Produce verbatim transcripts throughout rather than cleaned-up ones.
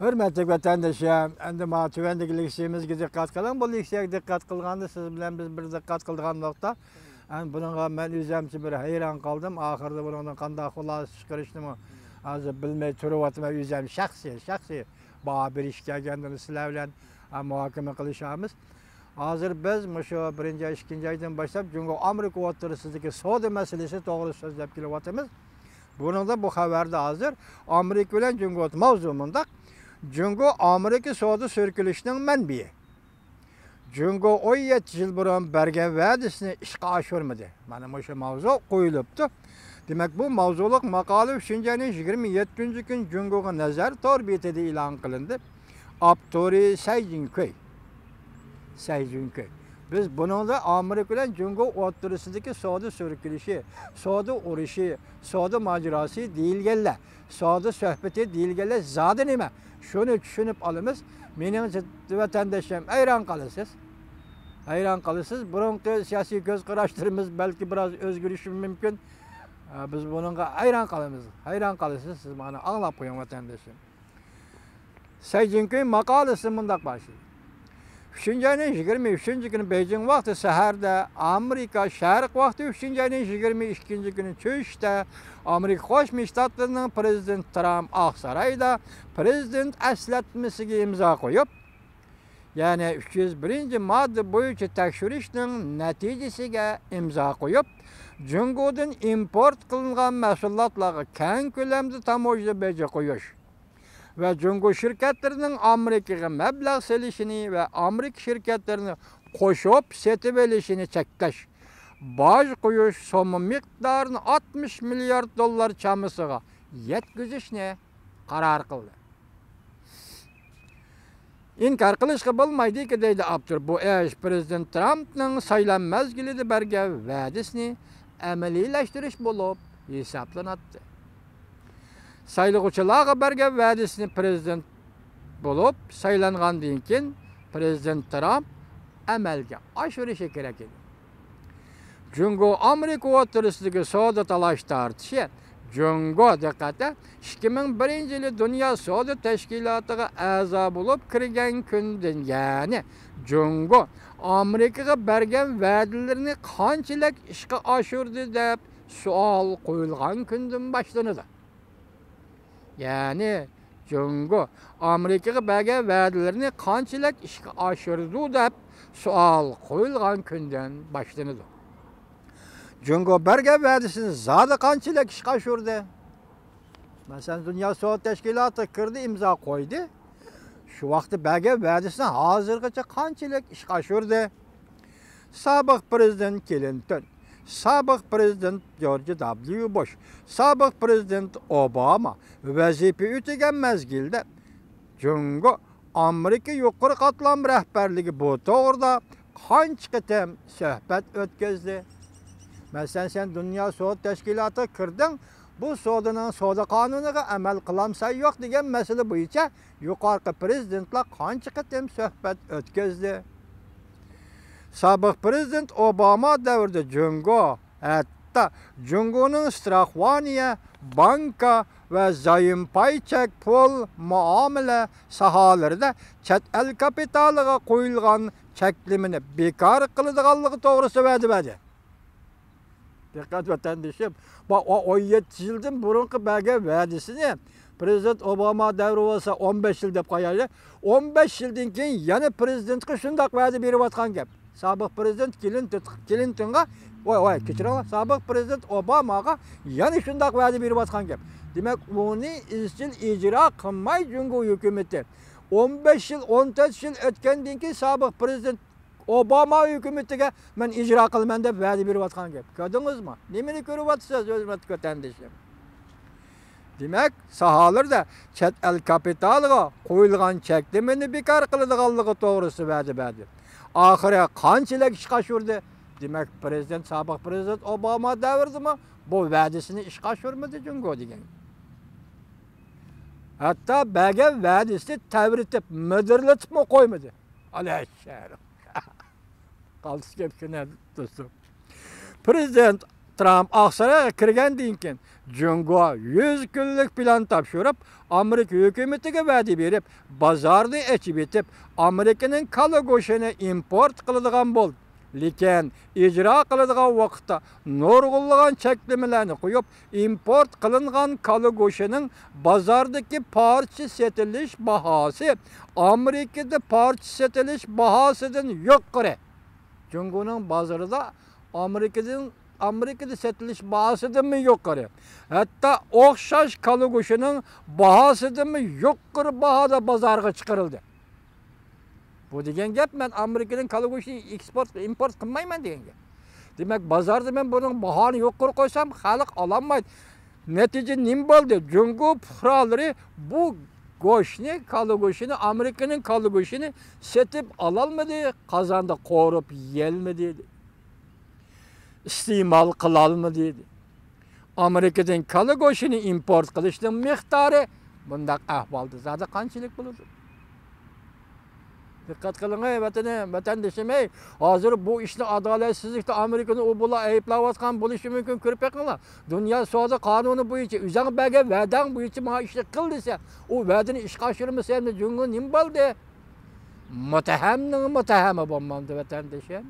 ھۆرمەتلىك ۋەتەندىشىم، ئەمدى مانا تۆۋەندىكى لېكسىيىمىزگە دىققەت قىلىڭ. بۇ لېكسىيەگە دىققەت قىلغاندا سىز بىلەن بىز بىر دىققەت قىلىدىغان نۇقتا. ئەمدى بۇنىڭغا مەن ئۆزۈمچە بىر ھەيران قالدىم. ئاخىرىدا بۇنىڭدىن قانداق خۇلاسە چىقىرىشنىمۇ ھازىر بىلمەي تۇرۇۋاتىمەن. ئۆزۈم شەخسىي، شەخسىي باھا بېرىشكە كەلگەندىن سىلەر بىلەن، ئە، مۇھاكىمە قىلىشامىز. ھازىر بىز مۇشۇ بىرىنچى ئاي، ئىككىنچى ئايدىن باشلاپ جۇڭگو ئامېرىكا ئوتتۇرىسىدىكى سودا مەسىلىسى توغرىسىدا سۆزلەپ كېلىۋاتىمىز. بۇنىڭدا بۇ خەۋەردە ھازىر ئامېرىكا بىلەن جۇڭگو ماۋزۇ مۇنداق. جۇڭگو ئامېرىكا سودا سۈركىلىشىنىڭ مەنبىيى. جۇڭگو ئون يەتتە يىل بۇرۇن بەرگەن ۋەدىسىنى ئىشقا ئاشۇرمىدى. مانا مۇشۇ ماۋزۇ قويۇلۇپتۇ. دېمەك، بۇ ماۋزۇلۇق ماقالە ئۈچىنچى ئاينىڭ يىگىرمە يەتتىنچى كۈنى جۇڭگوغا نەزەر تور بېتىدە ئېلان قىلىندى. ئاپتورى سەي جىنكۈي. سەي جىنكۈي. بىز بۇنىڭدا ئامېرىكا بىلەن جۇڭگو ئوتتۇرىسىدىكى سودا سۈركىلىشى، سودا ئۇرۇشى، سودا ماجىراسى دېيىلگەنلەر، سودا سۆھبىتى دېيىلگەنلەر زادى نېمە؟ شۇنى چۈشىنىپ ئالىمىز. مېنىڭچە، ۋەتەنداشلىرىم، ھەيران قالىسىز. ھەيران قالىسىز. بۇرۇنقى سىياسىي كۆز قاراشلىرىمىز بەلكى بىراز ئۆزگىرىشى مۇمكىن. ئە، بىز بۇنىڭغا ھەيران قالىمىز. ھەيران قالىسىز. سىز مانا ئاڭلاپ قويۇڭ، ۋەتەنداشلىرىم. سەي جىنكۈي ماقالىسى مۇنداق باشلىدى. ئۈچىنچى ئاينىڭ يىگىرمە ئۈچىنچى كۈنى بېيجىڭ ۋاقتى سەھەردە، ئامېرىكا شەرق ۋاقتى ئۈچىنچى ئاينىڭ يىگىرمە ئىككىنچى كۈنى چۈشتە ئامېرىكا قوشما شتاتلىرىنىڭ پىرېزىدېنتى ترامپ ئاقسارايدا پىرېزىدېنت ئەسلەتمىسىگە ئىمزا قويۇپ، يەنى ئۈچ يۈز بىرىنچى ماددا بويىچە تەكشۈرۈشنىڭ نەتىجىسىگە ئىمزا قويۇپ، جۇڭگودىن ئىمپورت قىلىنغان مەھسۇلاتلارغا كەڭ كۆلەمدە تاموژنا بېجى قويۇش، ۋە جۇڭگو شىركەتلىرىنىڭ ئامېرىكىغا مەبلەغ سېلىشىنى ۋە ئامېرىكا شىركەتلىرىنى قوشۇپ سېتىۋېلىشىنى چەكلەش، باج قويۇش سومما مىقدارىنى ئاتمىش مىليارد دوللار چامىسىغا يەتكۈزۈشنى قارار قىلدى. ئىنكار قىلىشقا بولمايدۇكى، دەيدۇ ئاپتور، بۇ ئىش پىرېزىدېنت ترامپنىڭ سايلام مەزگىلىدە بەرگەن ۋەدىسىنى ئەمەلىيلەشتۈرۈش بولۇپ ھېسابلىناتتى. سايلىغۇچىلارغا بەرگەن ۋەدىسىنى پىرېزىدېنت بولۇپ سايلانغاندىن كېيىن پىرېزىدېنت ترامپ ئەمەلگە ئاشۇرۇشى كېرەك ئىدى. جۇڭگو ئامېرىكا ئوتتۇرىسىدىكى سودا تالاش تارتىشى، جۇڭگو، دىققەت، ئىككى مىڭ بىرىنچى يىلى دۇنيا سودا تەشكىلاتىغا ئەزا بولۇپ كىرگەن كۈندىن، يەنى جۇڭگو ئامېرىكىغا بەرگەن ۋەدىلىرىنى قانچىلىك ئىشقا ئاشۇردى دەپ سوئال قويۇلغان كۈندىن باشلىنىدۇ. يەنى جۇڭگو ئامېرىكىغا بەرگەن ۋەدىلىرىنى قانچىلىك ئىشقا ئاشۇرىدۇ دەپ سوئال قويۇلغان كۈندىن باشلىنىدۇ. جۇڭگو بەرگەن ۋەدىسىنى زادى قانچىلىك ئىشقا ئاشۇردى؟ مەسىلەن، دۇنيا سودا تەشكىلاتىغا كىردى، ئىمزا قويدى. شۇ ۋاقىتتا بەرگەن ۋەدىسىنى ھازىرغىچە قانچىلىك ئىشقا ئاشۇردى؟ سابىق پىرېزىدېنت كلىنتون، سابىق پىرېزىدېنت جورج دابليۇ بۇش، سابىق پىرېزىدېنت ئوباما ۋەزىپە ئۆتىگەن مەزگىلدە جۇڭگو ئامېرىكا يۇقىرى قاتلام رەھبەرلىكى بۇ توغرىدا قانچە قېتىم سۆھبەت ئۆتكۈزدى؟ مەسىلەن، سەن دۇنيا سودا تەشكىلاتىغا كىردىڭ، بۇ سودىنىڭ سودا قانۇنىغا ئەمەل قىلامسەن يوق دېگەن مەسىلە بويىچە يۇقارقى پىرېزىدېنتلار قانچە قېتىم سۆھبەت ئۆتكۈزدى؟ سابىق پىرېزىدېنت ئوباما دەۋرىدە جۇڭگو، ھەتتا جۇڭگونىڭ ستراخوانىيە، بانكا ۋە زايوم پاي چەك پۇل مۇئامىلە ساھەلىرىدە چەت ئەل كاپىتالىغا قويۇلغان چەكلىمىنى بىكار قىلىدىغانلىقى توغرىسىدا ۋەدە بەردى. دىققەت، ۋەتەندىشىم. بۇ ئون يەتتە يىلدىن بۇرۇنقى بەرگەن ۋەدىسىنى، پىرېزىدېنت ئوباما دەۋرى بولسا ئون بەش يىل دەپ قويايلى. ئون بەش يىلدىن كېيىن يەنە پىرېزىدېنتقا شۇنداق ۋەدە بېرىۋاتقان گەپ. سابىق پىرېزىدېنت كلىنتون، كلىنتونغا، ۋاي، ۋاي، كەچۈرۈڭلار، سابىق پىرېزىدېنت ئوباماغا يەنە شۇنداق ۋەدە بېرىۋاتقان گەپ. دېمەك، ئۇنى ئىزچىل ئىجرا قىلماي جۇڭگو ھۆكۈمىتى. ئون بەش يىل، ئون تۆت يىل ئۆتكەندىن كېيىن سابىق پىرېزىدېنت ئوباما ھۆكۈمىتىگە مەن ئىجرا قىلىمەن دەپ ۋەدە بېرىۋاتقان گەپ. كۆردىڭىزمۇ؟ نېمىنى كۆرۈۋاتىسىز، ھۆرمەتلىك ۋەتەندىشىم؟ دېمەك، ساھەلەردە چەت ئەل كاپىتالىغا قويۇلغان چەكلىمىنى بىكار قىلىدىغانلىقى توغرىسىدا ۋەدە بەردى. ئاخىرى قانچىلىك ئىشقا ئاشۇردى؟ دېمەك، پىرېزىدېنت، سابىق پىرېزىدېنت ئوباما دەۋرىدىمۇ بۇ ۋەدىسىنى ئىشقا ئاشۇرمىدى جۇڭگو دېگەن. ھەتتا بەرگەن ۋەدىسىنى تەۋرىتىپ، مىدىرلىتىپمۇ قويمىدى. ئالەششەر. قالتىس گەپكە نە دوستۇم. پىرېزىدېنت ترامپ ئاقسارايغا كىرگەندىن كېيىن، جۇڭگو يۈز كۈنلۈك پىلان تاپشۇرۇپ، ئامېرىكا ھۆكۈمىتىگە ۋەدە بېرىپ، بازارنى ئېچىۋېتىپ، ئامېرىكىنىڭ كالا گۆشىنى ئىمپورت قىلىدىغان بولدى. لېكىن ئىجرا قىلىدىغان ۋاقىتتا نۇرغۇنلىغان چەكلىمىلەرنى قويۇپ، ئىمپورت قىلىنغان كالا گۆشىنىڭ بازاردىكى پارچە سېتىلىش باھاسى ئامېرىكىدا پارچە سېتىلىش باھاسىدىن يۇقىرى. جۇڭگونىڭ بازىرىدا ئامېرىكىدىن، ئامېرىكىدا سېتىلىش باھاسىدىنمۇ يۇقىرى، ھەتتا ئوخشاش كالا گۆشىنىڭ باھاسىدىنمۇ يۇقىرى باھادا بازارغا چىقىرىلدى. بۇ دېگەن گەپ، مەن ئامېرىكىدىن كالا گۆشىنى ئېكسپورت، ئىمپورت قىلمايمەن دېگەن گەپ. دېمەك، بازاردا مەن بۇنىڭ باھانى يۇقىرى قويسام، خەلق ئالالمايدۇ. نەتىجە نېمە بولدى؟ جۇڭگو پۇقرالىرى بۇ گۆشنى، كالا گۆشىنى، ئامېرىكىنىڭ كالا گۆشىنى سېتىپ ئالالمىدى، قازاندا قورۇپ يېيەلمىدى، ئىستېمال قىلالمىدى. ئامېرىكىدىن كالا گۆشىنى ئىمپورت قىلىشنىڭ مىقدارى بۇنداق ئەھۋالدا زادى قانچىلىك بولىدۇ؟ دىققەت قىلىڭ، ئەي ۋەتىنىم، ۋەتەندىشىم، ئەي! ھازىر بۇ ئىشنى ئادالەتسىزلىكتە ئامېرىكىنى ئۇ بۇلا ئەيىبلەۋاتقان بولۇشى مۇمكىن، كۆرۈپ بېقىڭلار. دۇنيا سودا قانۇنى بويىچە، ئۆزۈڭ بەرگەن ۋەدەڭ بويىچە مانا ئىشنى قىل دېسە، ئۇ ۋەدىنى ئىشقا ئاشۇرمىسا، ئەمدى جۇڭگو نېمە بولدى؟ مۇتتەھەمنىڭ مۇتتەھەمى بولمامدۇ، ۋەتەندىشىم؟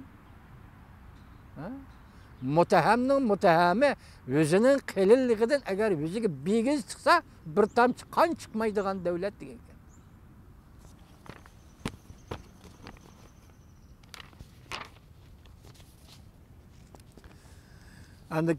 ھە؟ مۇتتەھەمنىڭ مۇتتەھەمى ئۆزىنىڭ قېلىنلىقىدىن ئەگەر يۈزىگە بىگىز چىقسا، بىر تامچە قان چىقمايدىغان دۆلەت دېگەن گەپ. ئەمدى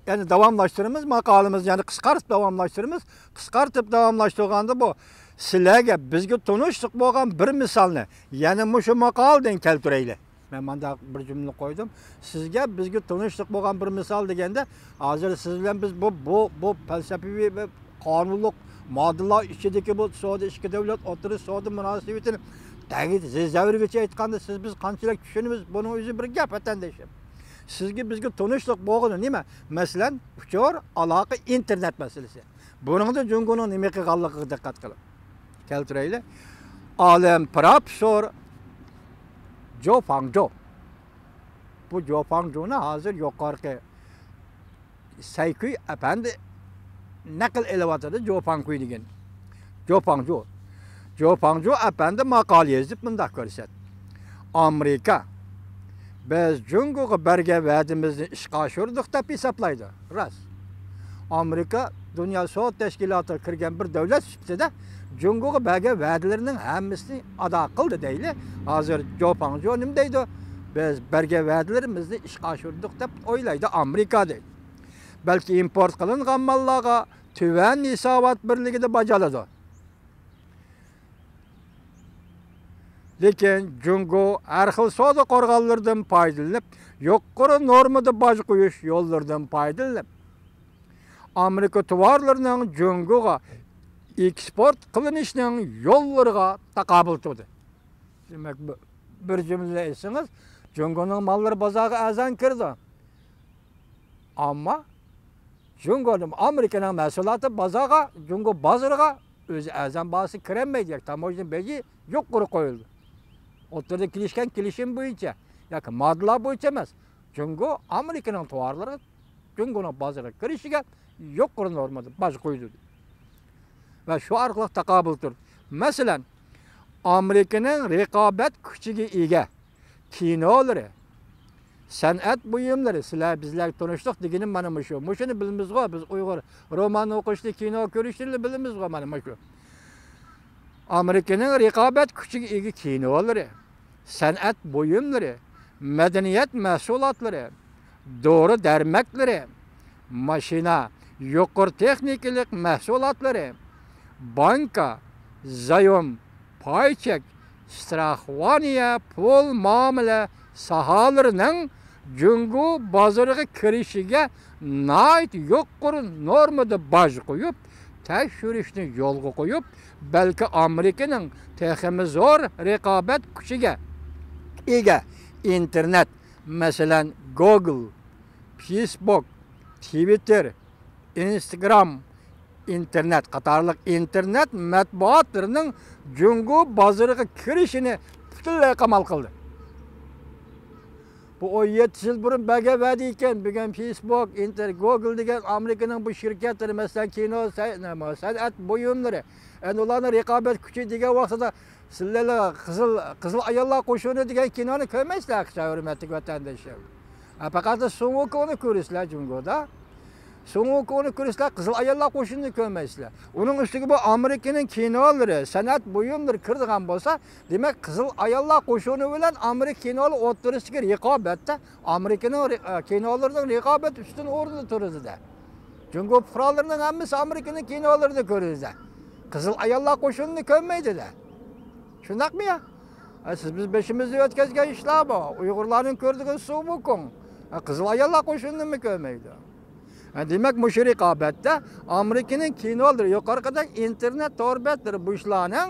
يەنە داۋاملاشتۇرىمىز، ماقالىمىزنى يەنە قىسقارتىپ داۋاملاشتۇرىمىز. قىسقارتىپ داۋاملاشتۇرغاندا بۇ سىلەرگە بىزگە تونۇشلۇق بولغان بىر مىسالنى يەنە مۇشۇ ماقالىدىن كەلتۈرەيلى. مەن مانداق بىر جۈملە قويدۇم. سىزگە بىزگە تونۇشلۇق بولغان بىر مىسال دېگەندە، ھازىر سىز بىلەن بىز بۇ، بۇ، بۇ پەلسەپىۋى بىر قانۇنلۇق ماددىلار ئىچىدىكى بۇ سودا، ئىككى دۆلەت ئوتتۇرىسى سودا مۇناسىۋىتىنى تەگى زەۋرىگىچە ئېيتقاندا، سىز بىز قانچىلىك چۈشىنىمىز، بۇنىڭ ئۆزى بىر گەپ، ۋەتەندىشىم. سىزگە بىزگە تونۇشلۇق بولغىنى نېمە؟ مەسىلەن، ئۇچۇر، ئالاقە، ئىنتېرنېت مەسىلىسى. بۇنىڭدا جۇڭگونىڭ نېمە قىلغانلىقىغا دىققەت قىلىڭ. كەلتۈرەيلى. ئالىم پروفېسسور جو فاڭجو. بۇ جو فاڭجونى ھازىر يۇقىرىقى سەيكۈي ئەپەندى نەقىل ئېلىۋاتىدۇ، جو فاڭكۈي دېگەن. جو فاڭجو. جو فاڭجو ئەپەندى ماقالە يېزىپ مۇنداق كۆرسەت. ئامېرىكا، بىز جۇڭگوغا بەرگەن ۋەدىمىزنى ئىشقا ئاشۇردۇق دەپ ھېسابلايدۇ. راست. ئامېرىكا دۇنيا سودا تەشكىلاتىغا كىرگەن بىر دۆلەت سۈپىتىدە جۇڭگوغا بەرگەن ۋەدىلىرىنىڭ ھەممىسىنى ئادا قىلدى دەيلى. ھازىر جو فاڭجو نېمە دەيدۇ؟ بىز بەرگەن ۋەدىلىرىمىزنى ئىشقا ئاشۇردۇق دەپ ئويلايدۇ ئامېرىكا دەيدۇ. بەلكى ئىمپورت قىلىنغان ماللارغا تۆۋەن ھېسابات بىرلىكىدە باج ئالىدۇ. لېكىن جۇڭگو ھەر خىل سودا قورغانلىرىدىن پايدىلىنىپ، يۇقىرى نورمىدا باج قويۇش يوللىرىدىن پايدىلىنىپ، ئامېرىكا تاۋارلىرىنىڭ جۇڭگوغا ئېكسپورت قىلىنىشنىڭ يوللىرىغا تاقابىل تۇردى. دېمەك، بۇ، بىر جۈملىدە ئېيتسىڭىز، جۇڭگونىڭ ماللىرى بازارغا ئەرزان كىرىدۇ. ئەمما جۇڭگو، ئامېرىكىنىڭ مەھسۇلاتى بازارغا، جۇڭگو بازىرىغا ئۆزى ئەرزان باھاسى كىرەلمەيدۇ، ياكى تاموژنا بېجى يۇقىرى قويۇلىدۇ. ئوتتۇرىدا كېلىشكەن كېلىشىم بويىچە ياكى ماددىلار بويىچە ئەمەس، جۇڭگو ئامېرىكىنىڭ تاۋارلىرىغا جۇڭگونىڭ بازىرىغا كىرىشىگە يۇقىرى نورمىدا باج قويىدۇ. ۋە شۇ ئارقىلىق تاقابىل تۇرىدۇ. مەسىلەن، ئامېرىكىنىڭ رىقابەت كۈچىگە ئىگە كىنولىرى، سەنئەت بۇيۇملىرى، سىلەر بىزلەرگە تونۇشلۇق دېگىنىم مانا مۇشۇ. مۇشۇنى بىلىمىزغۇ، بىز ئۇيغۇر رومان ئوقۇشنى، كىنو كۆرۈشنىلا بىلىمىزغۇ، مانا مۇشۇ. ئامېرىكىنىڭ رىقابەت كۈچىگە ئىگە كىنولىرى، سەنئەت بۇيۇملىرى، مەدەنىيەت مەھسۇلاتلىرى، دورا دەرمەكلىرى، ماشىنا، يۇقىرى تېخنىكىلىق مەھسۇلاتلىرى، بانكا، زايوم، پاي چەك، ستراخوانىيە، پۇل مۇئامىلە ساھەلىرىنىڭ جۇڭگو بازىرىغا كىرىشىگە ناھايىتى يۇقىرى نورمىدا باج قويۇپ، تەكشۈرۈشنى يولغا قويۇپ، بەلكى ئامېرىكىنىڭ تېخىمۇ زور رىقابەت كۈچىگە ئىگە ئىنتېرنېت، مەسىلەن، گوگل، فېيسبوك، تىۋىتتېر، ئىنستاگرام، ئىنتېرنېت قاتارلىق ئىنتېرنېت مەتبۇئاتلىرىنىڭ جۇڭگو بازىرىغا كىرىشىنى پۈتۈنلەي قامال قىلدى. بۇ ئون يەتتە يىل بۇرۇن بەرگەن ۋەدە ئىكەن. بۈگۈن فېيسبۇك، ئىنتېر، گوگل دېگەن ئامېرىكىنىڭ بۇ شىركەتلىرى، مەسىلەن، كىنو، سەن-، نېمە، سەنئەت بۇيۇملىرى. ئەنە ئۇلارنىڭ رىقابەت كۈچى دېگەن ۋاقتىدا سىلەرلا قىزىل، قىزىل ئاياللار قوشۇنى دېگەن كىنونى كۆرمەيسىلەر، ھۆرمەتلىك ۋەتەندىشىم. ھە، پەقەت سۇڭ ۋۇكۇڭنى كۆرىسىلەر جۇڭگودا. سۇڭ ۋۇكۇڭنى كۆرىسىلەر، قىزىل ئاياللار قوشۇنىنى كۆرمەيسىلەر. ئۇنىڭ ئۈستىگە بۇ ئامېرىكىنىڭ كىنولىرى، سەنئەت بۇيۇملىرى كىرىدىغان بولسا، دېمەك، قىزىل ئاياللار قوشۇنى بىلەن ئامېرىكا كىنولىرى ئوتتۇرىسىدىكى رىقابەتتە ئامېرىكىنىڭ رى-، ئە، كىنولىرىنىڭ رىقابەت ئۈستۈن ئورنىدا تۇرىدۇ-دە. جۇڭگو پۇقرالىرىنىڭ ھەممىسى ئامېرىكىنىڭ كىنولىرىنى كۆرىدۇ-دە. قىزىل ئاياللار قوشۇنىنى كۆرمەيدۇ-دە. شۇنداقمۇ يا؟ ئە، سىز بىز بېشىمىزدىن ئۆتكۈزگەن ئىشلار بۇ. ئۇيغۇرلارنىڭ كۆرىدىغان سۇڭ ۋۇكۇڭ. ئە، قىزىل ئاياللار قوشۇنىنىمۇ كۆرمەيدۇ. ئە، دېمەك، مۇشۇ رىقابەتتە ئامېرىكىنىڭ كىنولىرى، يۇقىرىقىدەك ئىنتېرنېت تور بەتلىرى بۇ ئىشلارنىڭ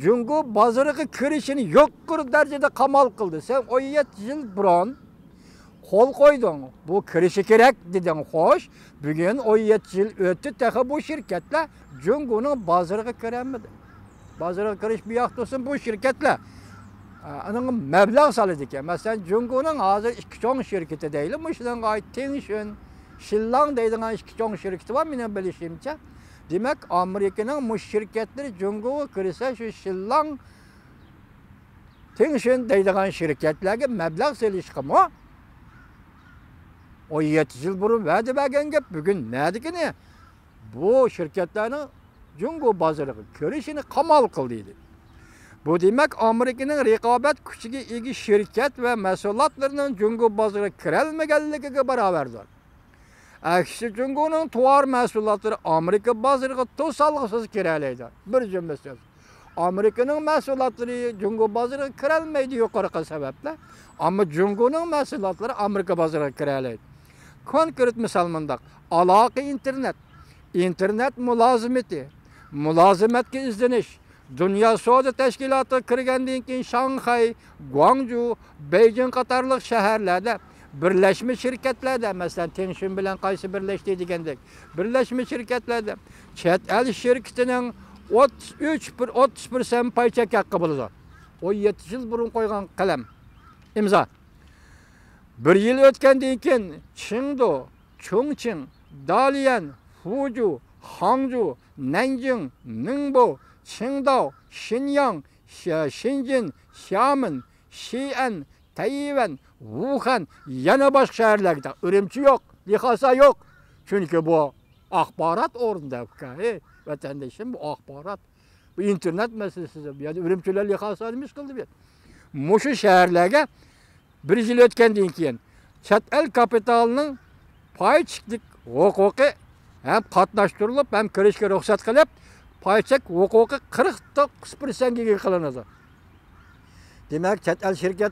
جۇڭگو بازىرىغا كىرىشىنى يۇقىرى دەرىجىدە قامال قىلدى. سەن ئون يەتتە يىل بۇرۇن قول قويدۇڭ، بۇ كىرىشى كېرەك دېدىڭ، خوش. بۈگۈن ئون يەتتە يىل ئۆتتى، تېخى بۇ شىركەتلەر جۇڭگونىڭ بازىرىغا كىرەلمىدى. بازىرىغا كىرىش بۇ ياق تۇرسۇن، بۇ شىركەتلەر، ئا، ئانىڭغا مەبلەغ سالىدىكەن. مەسىلەن، جۇڭگونىڭ ھازىر ئىككى چوڭ شىركىتى دەيلى، مۇشۇنىڭغا ئايت تىڭشۈن، شىنلاڭ دەيدىغان ئىككى چوڭ شىركىتى بار، مېنىڭ بىلىشىمچە. دېمەك، ئامېرىكىنىڭ مۇشۇ شىركەتلىرى جۇڭگوغا كىرسە، شۇ شىنلاڭ، تىڭشۈن دەيدىغان شىركەتلەرگە مەبلەغ سېلىشقىمۇ ئون يەتتە يىل بۇرۇن ۋەدە بەرگەن گەپ، بۈگۈن نەدىكىنى؟ بۇ شىركەتلەرنىڭ جۇڭگو بازىرىغا كىرىشىنى قامال قىلدى دېدى. بۇ دېمەك، ئامېرىكىنىڭ رىقابەت كۈچىگە ئىگە شىركەت ۋە مەھسۇلاتلىرىنىڭ جۇڭگو بازىرىغا كىرەلمىگەنلىكىگە باراۋەردۇر. ئەكسىچە، جۇڭگونىڭ تاۋار مەھسۇلاتلىرى ئامېرىكا بازىرىغا توسالغۇسىز كىرەلەيدۇ. بىر جۈملە سۆز. ئامېرىكىنىڭ مەھسۇلاتلىرى جۇڭگو بازىرىغا كىرەلمەيدۇ، يۇقىرىقى سەۋەبلەر. ئەمما جۇڭگونىڭ مەھسۇلاتلىرى ئامېرىكا بازىرىغا كىرەلەيدۇ. كونكرېت مىسال مۇنداق. ئالاقە ئىنتېرنېت، ئىنتېرنېت مۇلازىمىتى، مۇلازىمەتكە ئىزدىنىش، دۇنيا سودا تەشكىلاتىغا كىرگەندىن كېيىن شاڭخەي، گۇاڭجۇ، بېيجىڭ قاتارلىق شەھەرلەردە بىرلەشمە شىركەتلەردە، مەسىلەن، تىڭشۈن بىلەن قايسى بىرلەشتى دېگەندەك، بىرلەشمە شىركەتلەردە چەت ئەل شىركىتىنىڭ ئوتتۇز ئۈچ، بىر، ئوتتۇز پىرسەنت پاي چەك ھەققى بولىدۇ. ئون يەتتە يىل بۇرۇن قويغان قەلەم، ئىمزا. بىر يىل ئۆتكەندىن كېيىن چىڭدۇ، چۇڭچىڭ، داليەن، فۇجۇ، خاڭجۇ، نەنجىڭ، نىڭبو، چىڭداۋ، شىنياڭ، ش-، شىنجىن، شيامېن، شىئەن، تەيۋەن، ۋۇخەن، يەنە باشقا شەھەرلەرگە، ئۈرۈمچى يوق، لىخاسا يوق. چۈنكى بۇ ئاخبارات ئورنىدا، ئۇكا، ھەي، ۋەتەندىشىم، بۇ ئاخبارات. بۇ ئىنتېرنېت مەسىلىسى. بۇ يەردە ئۈرۈمچىلەر لىخاسا نېمە ئىش قىلدى بۇ يەردە؟ مۇشۇ شەھەرلەرگە بىر يىل ئۆتكەندىن كېيىن چەت ئەل كاپىتالىنىڭ پاي چېكلىك ھوقۇقى ھەم قاتناشتۇرۇلۇپ، ھەم كىرىشكە رۇخسەت قىلىپ، پاي چەك ھوقۇقى قىرىق توققۇز پىرسەنتكە ئىگە قىلىنىدۇ. دېمەك، چەت ئەل شىركەت